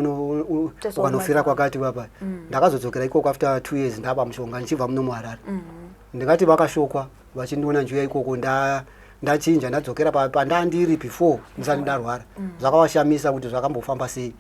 Teswa ukanofira kumadzimai. Kwakati papa ndakazodzokera ikoko after 2 years ndaba mushonga, ndichibva muno muHarare. Ndingati vakashokwa vachindiona njiuya ikoko, ndachinja, ndadzokera pandandiri before ndisati ndarwara. Zvakavashamisa kuti zvakambofamba sei.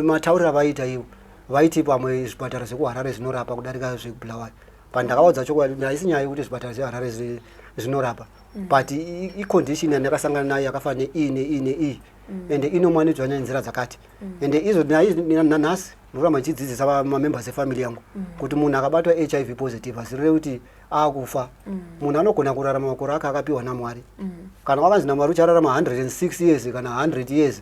Matauriro avaita ivo, vaiti pamwe zvipatara zvekuHarare zvinorapa kudarika zvekuBulawayo. Pandakavaudza chokwadi, haisi nyaya yekuti zvipatara zveHarare zvinorapa, but icondition yandakasangana nayo yakafanana nei nei nei, ende inomanidzwa nenzira dzakati. Ende izvo nanhasi ndinoramba ndichidzidzisa mamembers efamily yangu kuti munhu akabatwa HIV positive hazireve kuti akufa. Munhu anogona kurarama makore ake akapiwa naMwari. Kana wakanzi naMwari uchararama 106 years kana 100 years,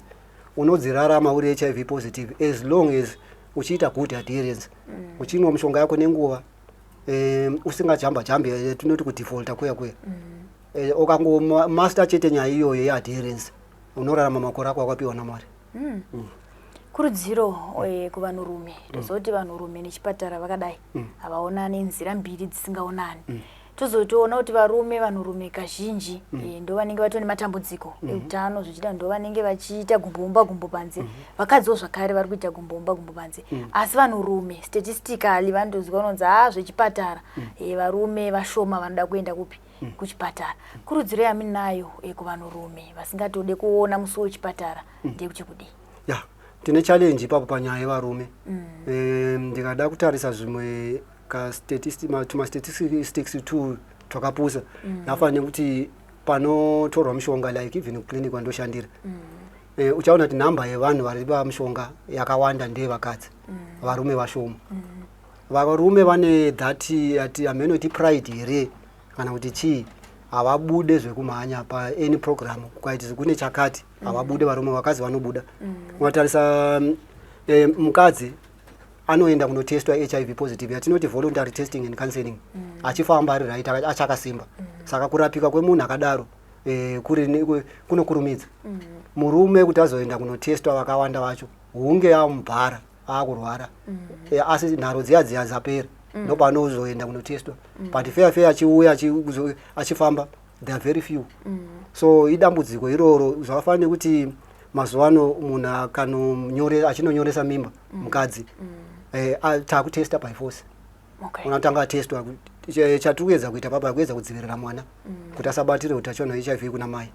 unodzirarama uri HIV positive, as long as uchiita good adherence, uchinwa mishonga yako nenguva, usingajamba jambi, tinoti kudefaulta kuya kuya. Ukangomaster chete nyaya iyoyo yeadherence, unorarama makore ako akapiwa naMwari. Kurudziro kuvanhurume. Tozoti vanhurume nechipatara vakadai havaonani, nzira mbiri dzisingaonani. Tozotoona kuti varume, vanhurume kazhinji ndo vanenge vatori nematambudziko eutano, zvichida ndo vanenge vachiita gumbo mumba, gumbo panze. Vakadziwo zvakare vari kuita gumbo mumba, gumbo panze, asi vanhurume statistically vanotozwa unonzi ha, zvechipatara, varume vashoma vanoda kuenda kupi? Kuchipatara. Kurudziro yaminayo kuvanhurume vasingatode kuona musi wechipatara ndeyekuti kudii? Ya, tine challenge ipapo panyaya yevarume. Ndikada kutarisa zvimwe tumastatistics tu twakapusa, nafanira nekuti panotorwa mishonga, like even kuclinic kwandoshandira, uchaona kuti nhamba yevanhu vari pamushonga yakawanda ndeyevakadzi, varume vashoma. Varume vane that ati hamenoti pride here kana kuti chii, havabude zvekumhanya paany program. Kukaiti kune chakati, havabude varume. Vakadzi vanobuda. Ukatarisa mukadzi anoenda kunotestwa HIV positive, yatinoti voluntary testing and counseling, achifamba ari right, achakasimba. Saka kurapika kwemunhu akadaro. Kunokurumidza murume kuti azoenda kunotestwa. Vakawanda vacho hunge amubhara aakurwara, asi nharo dziya dziya dzapera, ndopanozoenda kunotestwa. But feya feya achiuya achifamba, they are very few. So idambudziko iroro. Zvakafanana nekuti mazuva ano munhu achinonyoresa mimba, mukadzi, taakutesta by force. Unotanga atestwa. Chatiri kuedza kuita papa kuedza kudzivirira mwana kuti asabatire utachiona HIV kuna mai.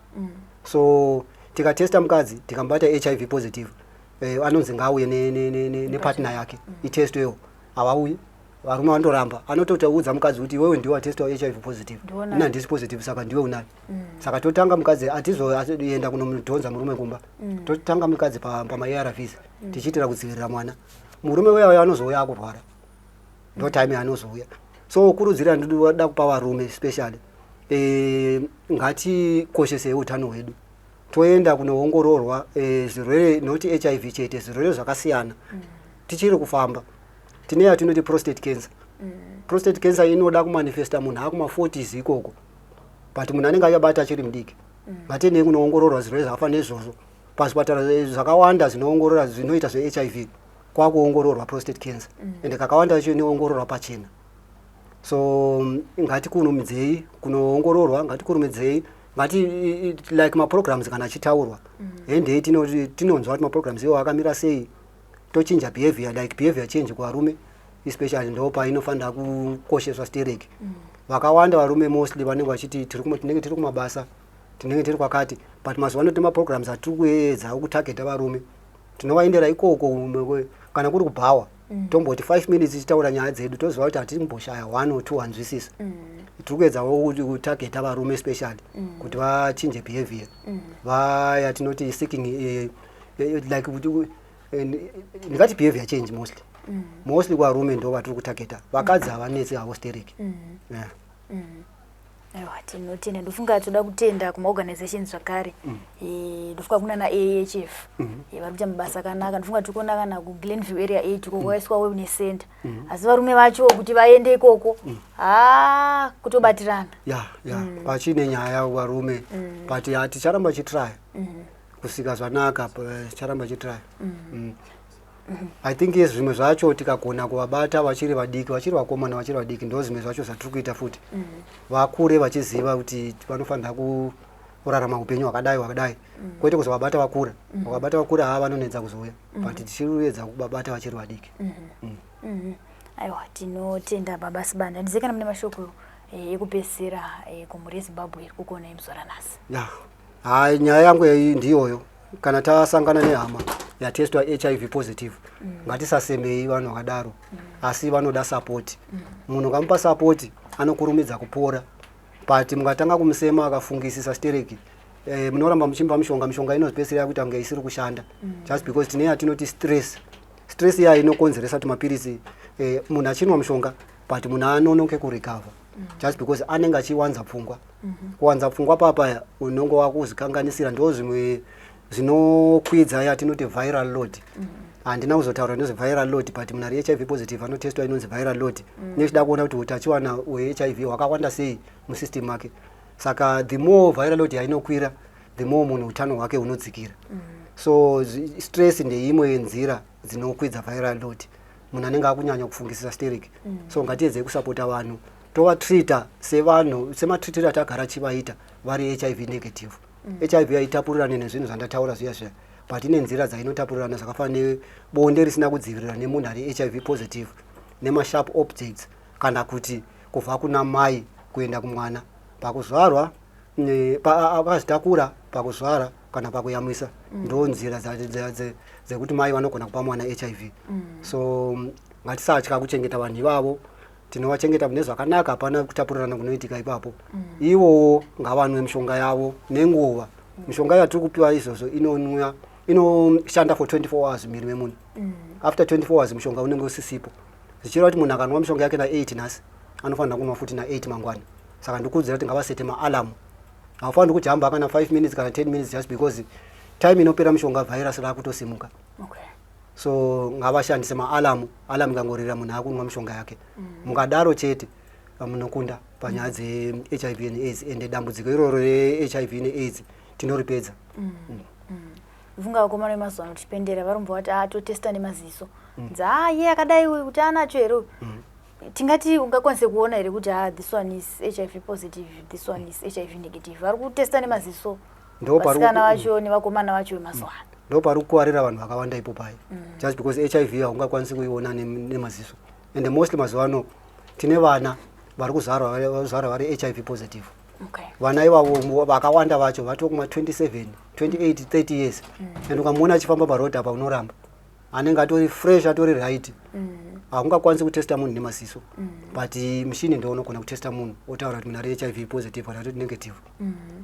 So tikatesta mukadzi, tikamubata HIV positive, anonzi ngaauye nepartner yake, itestwewo. Havauyi varume, vandoramba. Anototaudza mukadzi kuti iwewe ndiwe watestwa HIV positive, Ndiona. ini handisi positive, saka ndiwe unayo. Saka totanga mukadzi, hatizoenda kunomudhonza murume kumba. Totanga mukadzi pamaARVs tichiitira kudzivirira mwana. Murume uyayo anozouya akurwara, ndo time yaanozouya. So kurudzira ndinoda kupa varume especially, ngatikoshesei utano hwedu, toenda kunoongororwa zvirwere, noti HIV chete, zvirwere zvakasiyana. Tichiri kufamba, tine yatinoti prostate cancer. Prostate cancer inoda kumanifesta munhu akuma40s ikoko, but munhu anenge achabata achiri mudiki. Ngatiendei kunoongororwa zvirwere zvakafanana neizvozvo. Pazvipatara zvakawanda zvinoongorora zvinoita zveHIV, kwakuongororwa prostate cancer, ende kakawanda yacho inoongororwa pachena. So ngatikurumidzei kunoongororwa, ngatikurumidzei, ngati like maprograms kana achitaurwa, hendei tinonzwa kuti maprograms iwo akamira sei, tochinja behavior, like behavior change kuvarume especially, ndo painofanira kukosheswa stereki. Vakawanda varume mostly vanenge vachiti tinenge tiri kumabasa, tinenge tiri kwakati, but mazuva ano tine maprograms atiri kuedza kutargeta varume. Tinovaendera ikoko, kana kuri kubhawa, tomboti 5 minutes tichitaura nyaya dzedu, toziva kuti hatimboshaya one or two anzwisisa. Tiri kuedzawo kuti kutargeta varume especially kuti vachinje behavior, vaya tinoti seeking, like kuti ndingati behavior change mostly kuvarume, ndo vatiri kutargeta. Vakadzi havanetsi havo stereki, yeah. Aiwa, tinotenda. Ndofunga toda kutenda kumaorganizations zvakare. Ndofunga kuna naAHF, vari kuita mabasa akanaka. Ndofunga tiri kuona kana kuGlenview Area 8 uko kwakaiswa wellness center, asi varume vacho kuti vaende ikoko, ha, kutobatirana. Ya, pachine nyaya varume, but ya, ticharamba chitraya kusvika zvanaka. Ticharamba chitraya. I think yes, zvimwe zvacho tikagona kuvabata vachiri vadiki, vachiri vakomana, vachiri vadiki, ndo zvimwe zvacho zvatiri kuita futi, vakure vachiziva kuti vanofanira kurarama upenyu hwakadai hwakadai, kwete kuzovabata vakura. Vakabata vakura, haa, vanonetsa kuzouya, but tichiriedza kuvabata vachiri vadiki. Aiwa, tinotenda Baba Sibanda. Ndizive kana mune mashoko ekupedzisira kumhuri yeZimbabwe iri kukuonai muzuva ranhasi. Ya, hai, nyaya yangu iyi ndiyoyo. Kana tasangana nehama yatestwa HIV positive, ngatisasemei vanhu vakadaro, asi vanoda support. Munhu ukamupa support, anokurumidza kupora, but mukatanga kumusema akafungisisa stereki, munoramba muchimupa mishonga, mishonga inozopedzisira yakuita kunge isiri kushanda, just because tine yatinoti stress. Stress iya inokonzeresa kuti mapirisi, munhu achinwa mushonga, but munhu anonoke kurecover just because anenge achiwanza pfungwa. Kuwanza pfungwa papaya unonge wakuzikanganisira, ndo zvimwe zvinokwidza yatinoti viral load. Handina kuzotaura inonzi viral load, but munhu ari HIV positive anotestwa inonzi viral load, nechida kuona kuti utachiwana hweHIV hwakawanda sei musystem make. Saka the more viral load yainokwira, the more munhu utano hwake hunodzikira. So stress ndeimwe yenzira dzinokwidza viral load. Munhu anenge akunyanya kufungisisa stereki. So ngatiedzei kusapota vanhu, tovatreata sevanhu, sematreatiro atagara chivaita vari HIV negative. HIV haitapurirane nezvinhu zvandataura zviya zviya, but ine nzira dzainotapurirana, zvakafanana nebonde risina kudzivirira nemunhu ari HIV positive, nemasharp objects, kana kuti kubva kuna mai kuenda kumwana pakuzvarwa, akazvitakura pakuzvara kana pakuyamwisa. Ndo nzira dzekuti mai vanogona kupa mwana HIV. So ngatisatya kuchengeta vanhu ivavo, tinovachengeta mune zvakanaka, hapana kutapurirana kunoitika ipapo. Ivowo ngavanwe mishonga yavo nenguva. Mishonga yatiri kupiwa izvozvo inonwiwa, inoshanda for 24 hours muviri memunhu. After 24 hours mushonga unenge usisipo, zvichireva kuti munhu akanwa mishonga yake na8 nhasi, anofanira kunwa futi na8 mangwana. Saka ndikurudzira kuti ngavasete maalarm. Haufaniri kujamba kana 5 minutes kana 10 minutes, just because time inopera mushonga virus raakutosimuka. So ngavashandise maalarm. Alarm ikangorira, munhu akunwa mishonga yake. Mukadaro chete. Munokunda panyaya dzeHIV neAIDS, ende dambudziko iroro reHIV neAIDS tinoripedza. Funga vakomana vemazuva ano tichipendera varumbwa vati, "A, totesta nemaziso." Nzi, "A, iye akadai uyu, kuti anacho here uyu?" Tingati ungakwanise kuona here kuti, "Ah, this one is HIV positive, this one is HIV negative"? Vari kutesta nemaziso. Vasikana vacho nevakomana vacho vemazuva ano. Ndo pari kukuwarira vanhu vakawanda ipo pai, just because HIV haungakwanisi kuiona nemaziso. And mostly mazuva ano tine vana vari kuzvarwa vari HIV positive. Vana ivavo vakawanda vacho vatova kuma 27, 28, 30 years, and ukamuona achifamba paroad apa, unoramba, anenge atori fresh, atori right. Haungakwanisi kutesta munhu nemaziso, but mushini ndo unogona kutesta munhu, otaura kuti munhu ari HIV positive kana kuti negative.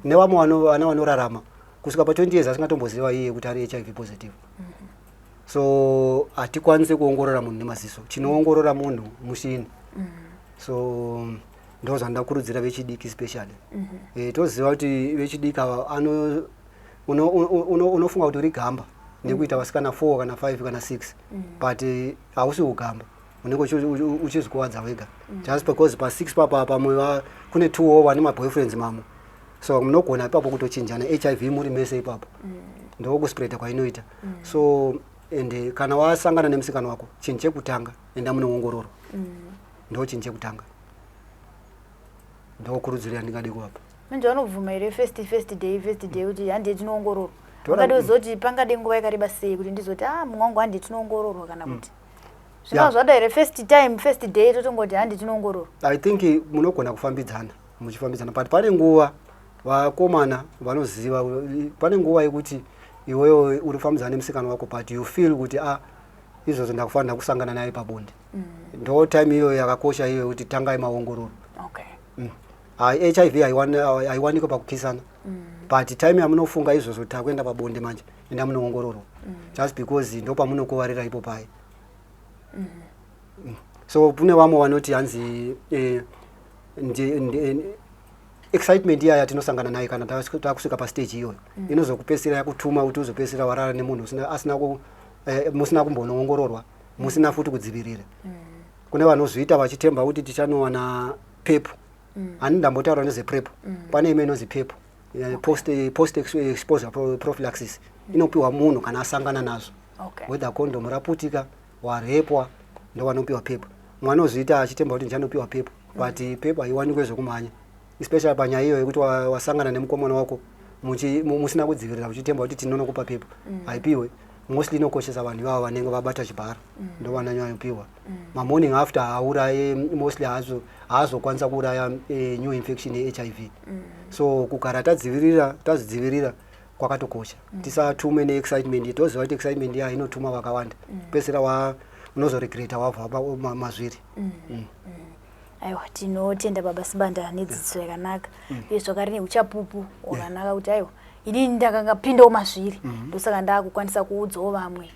Nevamwe vana vanorarama kusvika pa20 years asingatomboziva iye kuti ari HIV positive. So hatikwanisi kuongorora munhu nemaziso, chinoongorora munhu mushini. So ndo zvandakurudzira vechidiki especially. Toziva kuti vechidiki ava unofunga kuti uri gamba nekuita vasikana 4 kana 5 kana 6, but hausi ugamba, unenge uchizvikuwadza wega, just because pa6 papa pamwe kune twowo vane maboyfriends mamwe. So munogona ipapo kutochinjana HIV muri mese ipapo. Ndokuspreada kwainoita. So and kana wasangana nemusikana wako, chinhu chekutanga, enda munoongororwa. Ndo chinhu chekutanga, ndokurudziro yandingade kuvapa. Manje vanobvuma here first day kuti handiye tinoongororwa? Ungade kuzoti pangade nguva yakareba sei kuti ndizoti, "Ah, mumwe wangu, handi tinoongororwa," kana kuti zvingava zvada here first time, first day, totongoti handi tinoongororwa? I think munogona kufambidzana, muchifambidzana, but pane nguva vakomana vanoziva, pane nguva yekuti iwewe uri kufambidzana nemusikana wako, but you feel kuti, "Ah, izvozvo ndakufanira kusangana naye pabonde." Ndo time iyoyo yakakosha iyoyo kuti tangai maongororo. Hai, HIV haiwanikwe pakukisana, but time yamunofunga izvozvo, takuenda pabonde manje, enda munoongororwa, just because ndo pamunokuvarira ipo pai. So kune vamwe vanoti hanzi excitement iya yatinosangana nayo kana takusvika pastage iyoyo inozokupedzisira yakutuma kuti uzopedzisira warara nemunhu asina musina kumbonoongororwa, musina futi kudzivirira. Kune vanozviita vachitemba kuti tichanowana PEP. Hani ndambotaura nezvePrep? Pane imwe inonzi PEP, post exposure prophylaxis, inopiwa munhu kana asangana nazvo, whether condom raputika, warepwa, ndo vanopiwa PEP. Mwana ozviita achitemba kuti ndichanopiwa PEP, but PEP haiwanikwe zvekumhanya, especially panyaya iyo yekuti wasangana nemukomana wako musina kudzivirira, uchitemba kuti tinonokupa PEP. Haipiwe. Mostly inokoshesa vanhu ivavo vanenge vabata chibharo, ndo vananyanyopiwa. Mamorning after hauraye mostly, haazokwanisa kuuraya new infection yeHIV. So kugara tadzivirira, tazvidzivirira kwakatokosha. Tisatume neexcitement. Toziva kuti excitement iya inotuma vakawanda, pedzisira unozoregreta wabva mazviri. Aiwa, tinotenda Baba Sibanda nedzidziso yakanaka, uye zvakare neuchapupu hwakanaka kuti, aiwa, inini ndakangapindawo mazviri, ndosaka ndakukwanisa kuudzawo vamwe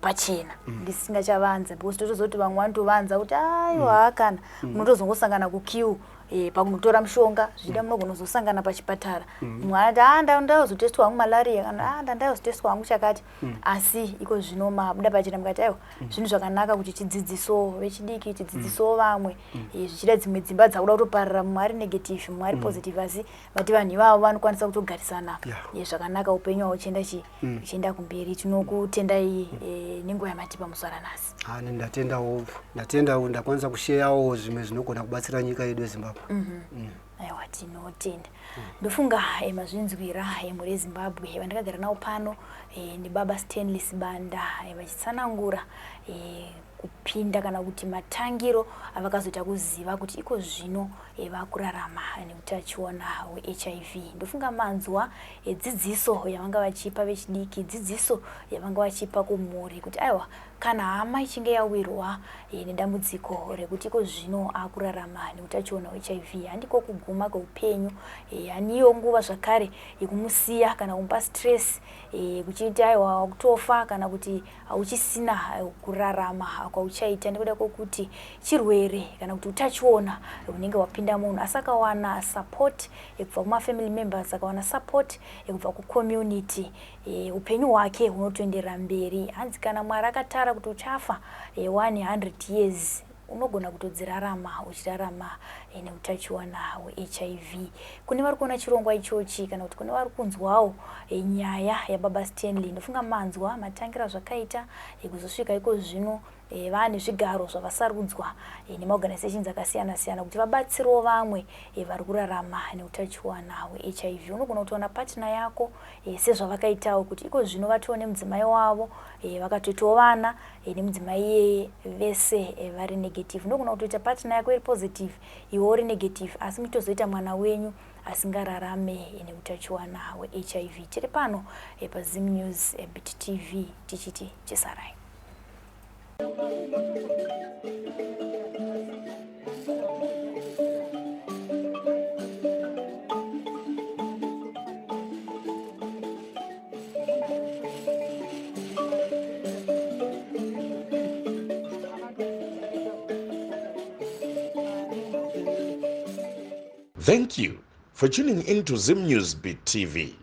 pachena ndisingachavanza, because totozoti vamwe vanotovanza kuti, aiwa, kana munotozongosangana kuqueue pakunotora mushonga, zvida munogona kuzosangana pachipatara. Mumwe anoti, "A, ndayozotestwa hangu malaria," kana, "A, ndayozotestwa hangu chakati." Asi iko zvino mabuda pachena mukati, aiwa, zvinhu zvakanaka kuti tidzidzisowo vechidiki, tidzidzisowo vamwe. Zvichida dzimwe dzimba dzakuda kutoparara, mumwe ari negative, mumwe ari positive, asi vati vanhu ivavo vanokwanisa kutogarisana zvakanaka, upenyu hwavo uchienda chi uchienda kumberi. Tinokutendai nenguva yamatipa muzuva ranhasi. Ah, ndatendawo, ndatendawo ndakwanisa kusheyawo zvimwe zvinogona kubatsira nyika yedu yeZimbabwe. Aiwa, tinotenda. Ndofunga mazvinzwira, mhuri yeZimbabwe, vandakagara navo pano ndibaba Stanley Sibanda, vachitsanangura kupinda kana kuti matangiro avakazoita kuziva kuti iko zvino vakurarama neutachiona hweHIV. Ndofunga manzwa dzidziso yavanga vachipa vechidiki, dzidziso yavanga vachipa kumhuri, kuti aiwa, kana hama ichinge yawirwa nedambudziko rekuti iko zvino akurarama neutachiona hweHIV, handiko kuguma kweupenyu. Haniyo nguva zvakare yekumusiya kana kumupa stress kuchiiti, "Aiwa, wakutofa," kana kuti hauchisina kurarama kwauchaita, nekuda kwokuti chirwere kana kuti utachiona hunenge hwapinda munhu. Asi akawana support yekubva kumafamily members, akawana support yekubva kucommunity, upenyu hwake hunotoenderera mberi. Hanzi kana Mwari akatara kuti uchafa 100 years. Unogona kutodzirarama uchirarama eh, neutachiwana hweHIV. Kune vari kuona chirongwa ichochi kana kuti kune vari kunzwawo eh, nyaya yababa Stanley, ndofunga manzwa matangira zvakaita eh, kuzosvika iko zvino e, vaane zvigaro zvavasarudzwa e, nemaorganizations akasiyana siyana kuti vabatsirewo vamwe e, vari kurarama neutachiwana hweHIV. Unogona kutowana partner yako e, sezvavakaitawo kuti iko zvino vatoo nemudzimai wavo e, vakatoitawo vana e, nemudzimai iyeye vese e, vari negative. Unogona kutoita partner yako iri positive iwe uri negative asi muchitozoita mwana wenyu asingararame neutachiwana hweHIV. Tiri pano e, paZim News e, Bit TV tichiti chisarai. Thank you for tuning in to Zim News Beat TV.